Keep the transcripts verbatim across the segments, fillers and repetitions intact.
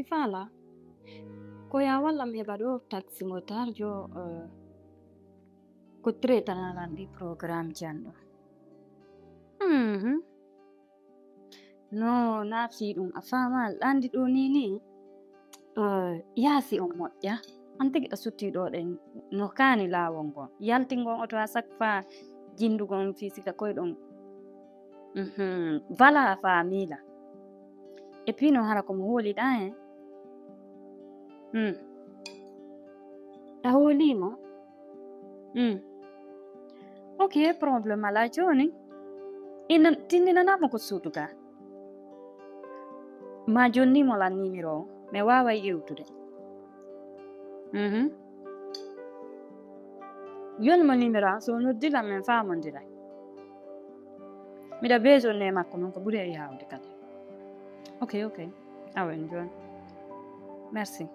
Fala. Ko ya walla mi heɓa ɗo taxi motarjo, eh, ko traitanaa lan ɗi programme janɗo. Mhm. No naafii ɗum a faamaa lanndi ɗo ni ni. Eh, yaasi on moƴƴa. An tigi a suttii ɗo ɗen no kaani laawol ngol. Yaltingol oto a sak faa jinndugon fii sika koy ɗon. Mhm. Vala a faamii la. Et puis no hara ko mo hooliɗa hen. Hmm. A hoolii mo? Hmm. Ok, problème alaa jooni. Ina tinndinanaa mo ko suudu ga. Ma jonni mo lan numéro o. Mi waaway yewtude. Mhm. Yoni mo numéro an, so noddi lan min faamondira. Miɗa besoin ne makko non ko ɓuri e yaawde kadi. Ok, ok. Awa en jooni. Merci.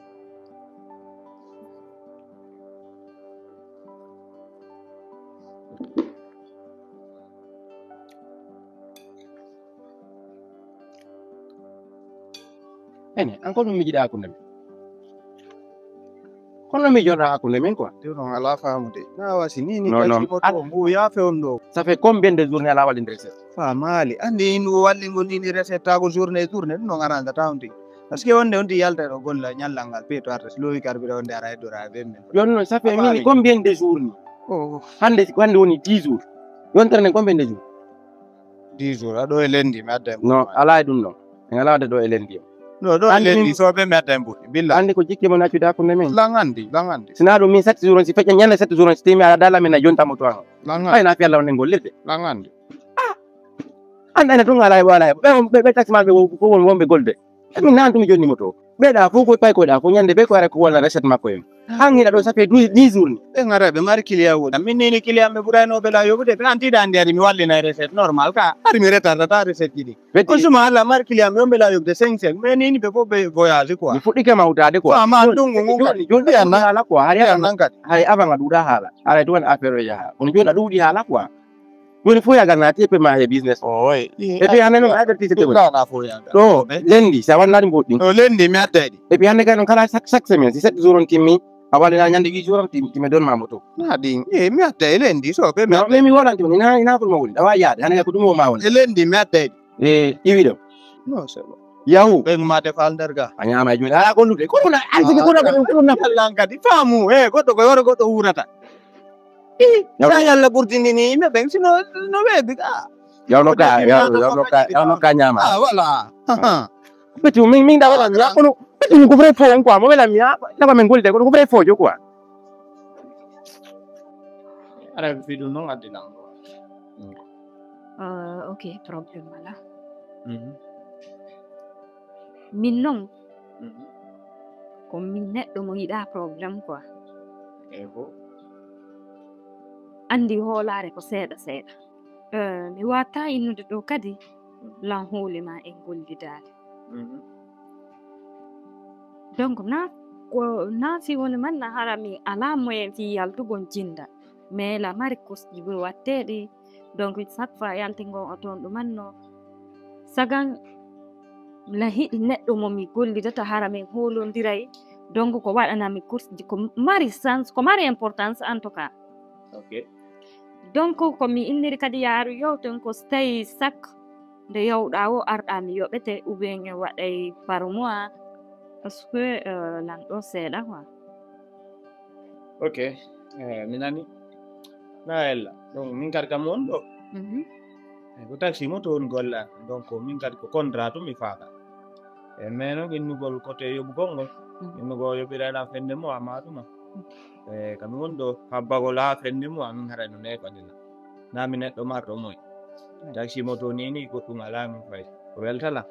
Ene, an ko ɗum mijiɗa hakkunde men? Kono mijoɗa hakkunde men quoi. Ɗum ɗon alaa faamude. Na wasi ni ni. Non, non. Mo to mbu ya fe on ɗo. Ça fait combien de journée alaa wallinde recette? Faamaali. Anndi in wallingol ni ni recette tago journée, journée, ɗum ɗon aranga tawnde. Parce que wonde on ti yalta ɗo golla ñallal ngal, peeto arta, si lowi carburant wonde ara heddora e ɓen men. Yon non, ça fait min combien de jours ni? Oh. Hannde, hannde woni dix jours. Yontere nden combien de jours? Dix jours, aɗo e lundi, mi adda e mbuɗi. Non, alaa e ɗum ɗon. En alaa waɗde ɗo e lundi o. No, ɗo e lundi, so ɓe mi adda e mbuɗi, billa. Anndi ko jikke mon accude hakkunde men. Lan anndi, lan anndi. Sinaa ɗum min sept jours on, si feƴƴa ñande sept jours on, si timi aɗa dala min a jonta mo to an. Lan anndi. Ay, na fi Allah on en gollirde. Lan anndi. An, an, tun alaa e, alaa e. Ɓe, ɓe, ɓe taximan ɓe wo-, ko won, wonɓe golde. E min nan tun mi jonni mo to. Ɓeɗa fof ko pay koɗa fof ñande ɓe ko ara ko walla recette makko en. An hiɗa ɗo ça fait dix jours ni. Ɓe ngara ɓe mari client woni. Min ni ni client ɓe ɓurayno ɓe la yoɓude. Ɓe anti da andi ari mi wallina recette normal ka. Ari mi retardata recette ji ɗi. On suma Allah mari client ɓe on ɓe la yoɓude cinq cinq. Mais ni ni ɓe fof ɓe voyage quoi. Mi fuɗɗike mawtade quoi. Ko ama ɗum ngun kadi. Joni, joni, ɓe anda. Hala quoi. Hari avan kadi. Hari avan a ɗuɗa hala. Ara tuwan affaire o yaha. On joni a ɗuɗi hala quoi. Woni fof yagal naati e pema e business. Oy. Et puis hannde noon avertise ɗum ɗo na fof yagal. Ɗo lendi sa wannani mboɗɗi. Ɗo lendi mi adday ɗi. Et puis hannde kay noon kala chaque, chaque semaine si sept jours on timmi a wallina ñande huit jours on timmi, timmi don ma moto. Na ɗin e mi adday lendi so ɓe mi adday. Mi mi wolanti on ina ina ko ma woni awa yaade hannde kay ko ɗum o ma woni. E lendi mi adday ɗi. E iwi ɗo. Non c'est bon. Yahu. Ɓe ma defal nder ga. A ñaama e juuɗe ala gollude ko ɗum arsiki ko ɗum ko ɗum nafal lan kadi faamu e goɗɗo ko yoro goɗɗo wurata. Ii, sa yalla ɓurdini ni yimɓe ɓen sino no weebi ka. Yawno ka yawno ka yawno ka ñaama. Ah voilà. Ɓetu min min da wala mi kono ɓetu ko vrai fo on quoi mo wela mi na ko men golde ko vrai fo jo quoi. Ara fi ɗum noon addi lan. Ah, ok, problème ala. Min noon ko min neɗɗo mo yiɗa problème quoi. Ego. Anndi hoolaare ko seeɗa seeɗa. Eh, mi wata innude ɗo kadi lan hooli ma en gollidaade. Donc na ko na si woni man na hara mi ala moyen fi yaltugol jinda. Mais la mari kusji ɓuri watteɗi. Donc chaque fois yaltingol o toon ɗumanno sagan la hiɗi neɗɗo mo mi gollidata hara min hoolondiray. Donc ko waɗanami course ji ko mari sens ko mari importance en tout cas. Ok. Donc ko mi inniri kadi yaaru yewten ko so tawi sak nde yewɗa o arɗa mi yoɓete ou bien en waɗay par mois. Parce que euh, lan ɗo seeɗa quoi. Ok. Eh, mi nani na ella donc min kadi kam won ɗo. Mhm. Eh, ko taxi mo toon golla donc min kadi ko contrat to mi faala. E mais noon innugol côté yoɓugol ngol innugol yoɓirayɗa fende mo amma tuma. E kami won ɗo habbagol ha fende mo amin haray no neeɓanina. Na mi neɗɗo marɗo moy. Taxi mo to ni ni goɗɗum ala min fay ko weltala.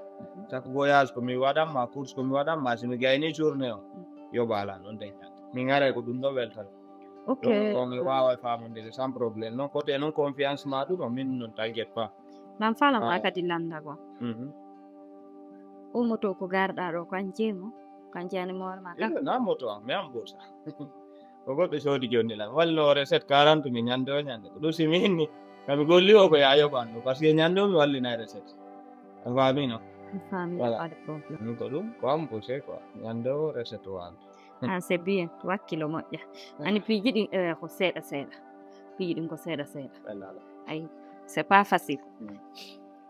Chaque voyage ko mi waɗan ma course ko mi waɗan ma si mi gayni journée o yoɓa ala noon daña. Min haray ko ɗum ɗo weltala. Ok. Donc mi wawa famondire sans problème noon côté noon confiance ma ɗum o min noon t'inquiète pas. Lan falam a kadi landago. Mhm. O moto ko garɗa ɗo kan jeemo kan jeani moore ma ka. Na moto am mi am bosa. Ko goɗɗo soodi jonni lan walno recette quarante mi ñande o ñande ko ɗum si mi inni kami golli o ko ya yoɓanno parce que ñande o mi wallinay recette. A famino. Mi faami, Voilà. Pas de problème. Ɗum ko ɗum ko am poussé quoi. Ñande o recette wanta. Ah, c'est bien. Wakkilo moƴƴa. Ani piiji ɗin eh, ko seeɗa seeɗa. Piiji ɗin ko seeɗa seeɗa. Ɓe laala. Ay, c'est pas facile.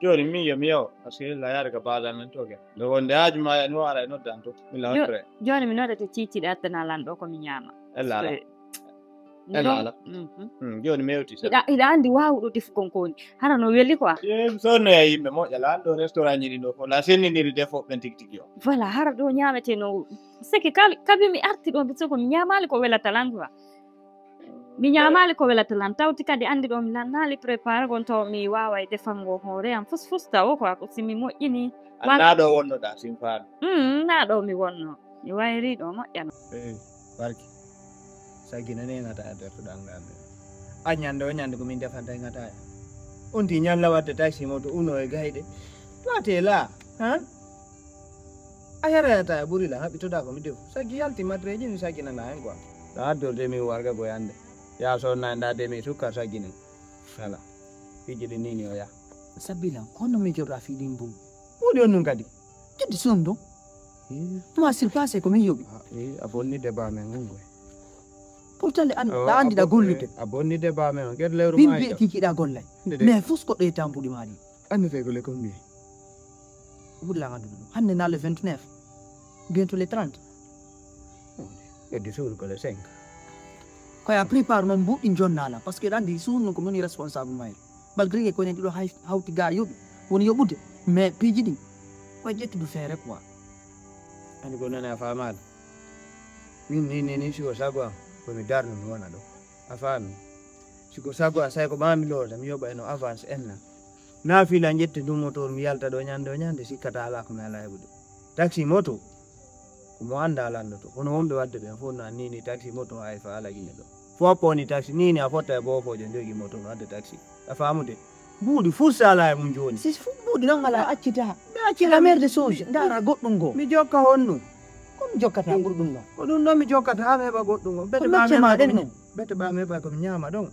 Jooni min yo mi yaw parce que la yaade ko baadal men toke. Nde wonde haaju ma yani o ara e noddan to. Mi lawa Jo- prêt. Jooni mi noddete ciicciɗe attana lan ɗo ko mi ñaama. E laala. Eh, E non. laala. Mhm. Hmm, jooni mi yewti sa. Hiɗa hiɗa anndi waawuɗo defugol ko woni. Hara no weli quoi. Sonno e yimɓe moƴƴa lan ɗo restaurant ji ɗin ɗo fof la sennindiri defo ɓen tigi tigi o. Voilà, hara ɗo ñaameteno. Seke kal kabi mi arti ɗo mbi soko mi ñaamaali ko welata lan quoi. Mi ñaamaali ko welata lan tawti kadi anndi ɗo mi lannaali préparé gon taw mi waawa e defango hoore am fus fus tawo quoi ko si mi moƴƴini. Annaa ɗo wonnoɗa sin faami. Mm, naa ɗo mi wonno. Mi wayri ɗo moƴƴano. Barki. Saggi nane ngata a dertoɗa ngal. A ñande o ñande ko min defanta e ngata. On ti ñalla wadde taxi moto uno e gayɗe. Toi t'es là, hein? A yarayata e ɓuri la haɓitoɗa ko mi defu. Saggi yalti matreji ni saggi nana hen quoi. Ɗa addorde mi warga boyande. Ya sonna nda de mi sukka saggi ni. Sala. Fiji ɗi nini o ya. Sabila, kono mi joɗa fi ɗin bum. Woni on nun kadi. Jeddi son ɗon. Ma surpassé ko min yoɓi. A bonni débat men on goy. Pourtant le an ɗa andi ɗa gollude. A bonni débat men on. Get lewru Min ma mbiye ida. Kiki ɗa gollay. Ndede. Mais fus ko ɗo e tampuɗi ma ɗi. Anni fe gole combien? Ɓurla andude ɗum. Hannde na le vingt-neuf. Bientôt le trente. Eddi suudu ko le cinq. Koya prépare noon mbuɗɗi jonnala parce que ɗan ndi suunno ko moni responsable mayre. Malgré que konen ɗiɗo hay hawti ga yoɓi woni yoɓude mais piiji ɗin koye ƴettudu feere quoi. Ani ko nani a faamaali. Min ni ni ni siko sago am ko mi darno mi wona ɗo. A faami. Siko sago am say ko mami lowta mi yoɓa eno avance enna. Na fila ƴette ɗum motor mi yalta ɗo ñande o ñande sikkata ala ko mi ala heɓude. Taxi moto. Ko mo annda landoto. Kono wonɓe wadde ɓen fof na ni ni taxi moto ay fa ala gine ɗo. Foppo ni taxi ni ni a fotta e bofo jo jogi moto no wadde taxi. A famude. Buudi fursa ala e mum joni. Si fu buudi non ala accita. Accita mer de soji ndara goɗɗum go. Mi jokka honnu. Ko mi jokkata ɓuri ɗum ɗon. Ko ɗum ɗon mi jokkata ha mi heɓa goɗɗum go. Bete ba mi heɓa ko mi ñama ɗon.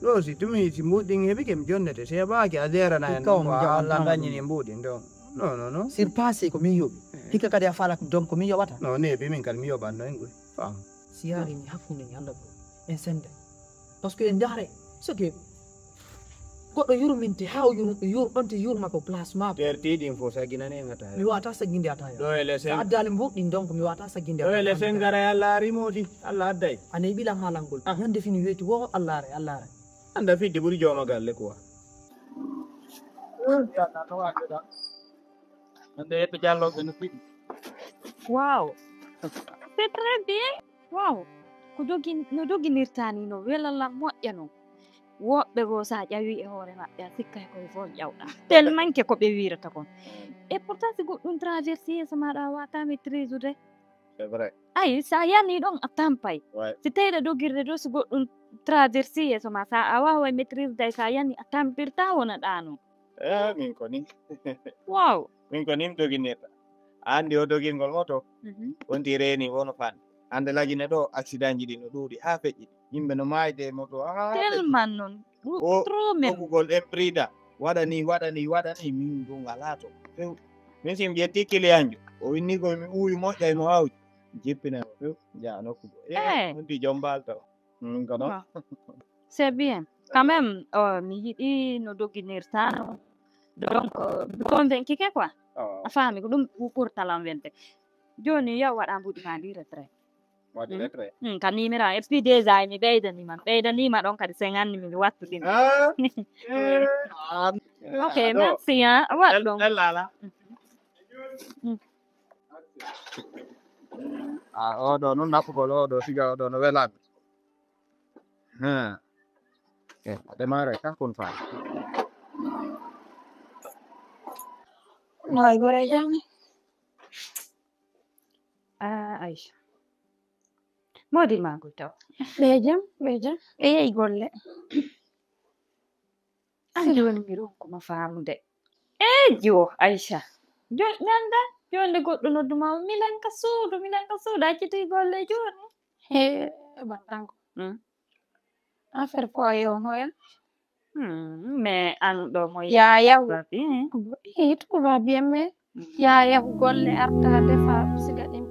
Ɗo si tumi si mbuɗɗin heɓike mi jonnete si heɓaki a jerana en ɗum ko Allah dañini mbuɗin ɗon. Non non non. Surpassé ko min yoɓi. Hikka kadi a falak donc ko min yoɓata. Non neebi min kadi mi yoɓanno en goy. Fam. Si yarini hakkunde ni Allah ko en sende. Parce que en dare ce que goɗɗo yurminte ha o yur- yurɓante yurma ko place ma. Terti ɗin fof sagginani en ata. Mi wata sagginde ata yo. Ɗo e lesen. Addali mbuɗɗin donc mi wata sagginde ata. Ɗo e lesen gara Allah ari modi Allah adday. Anay ɓilan halangol. Hande fini weeti wo Allah are Allah are. Anda fidde ɓuri jooma galle quoi. Hande yetto jalloɓe no fiɗi. Wow. C'est très bien. Wow. Ko dogi no doginirta ni no welala moƴƴa non. Woɓɓe goo sa ƴawi e hoore maɓɓe a sikkay koye fof ƴawɗa. Tellement que ko ɓe wirata kon. Et pourtant si goɗɗum traverse yeeso maɗa a wata maîtrise de. C'est vrai. Ayi sa yani ɗon a tampay. Ouais. Si tawi ɗa dogirde ɗo si goɗɗum traverse yeeso ma sa a wawa maîtrise day sa yani a tampirta wona ɗano. Eh, min ko ni. Wow. Min ko ni mi doginirta. A andi o dogingol moto. Mhm. Wonti reeni wono fan. Hande lagine ɗo accident ji ɗi no ɗuuɗi ha feƴƴi. Yimɓe no maayde e moto ha feƴƴi. Tellement non. Ɗu- O Trop même. Doggugol en prida. Waɗa ni waɗa ni waɗa ni min ɗum alaa to. Few. Min si mi ƴetti kiliyanjo o winni ko mi uwi moƴƴa e mo awdi. Jippina mo few jaa nokku go. Eh. Wonti jombal taw. Min ko noon. C'est bien. Quand même, euh, mi yiɗi no doginirta no. Donc, euh, mi convaincu que quoi. Oh. A faami ko ɗum ɓurtalan welde. Jooni yo waɗa mbuɗi ma ndi retrait. Waɗi retrait. Hmm, ka numéro et puis déjà mi ɓeydanima mi ɓeydanima ɗon kadi cinquante mille wattuɗin. Ah. Ok, merci hein. Waɗ ɗon. Ellala. Ah, oɗo noon naɓugol oɗo siga oɗo no welami. Hmm. Eh, ɗemare ka kun fa. Noy gore jam. Ah, Aïcha. Modi magol taw. Ɓe jam ɓe jam ɓe yehi golle. An joni mi ronkuma famude. E jo Aïcha. Joni nanda jonde goɗɗo nodduma milan ka suudu milan ka suudu acciti golle joni. He battango. Affaire foyer on hoya. Hmm, mais an ɗo mo Ya yaw. Babi. Tout va bien mais Yaa yahu golle, arta defa, siga ɗin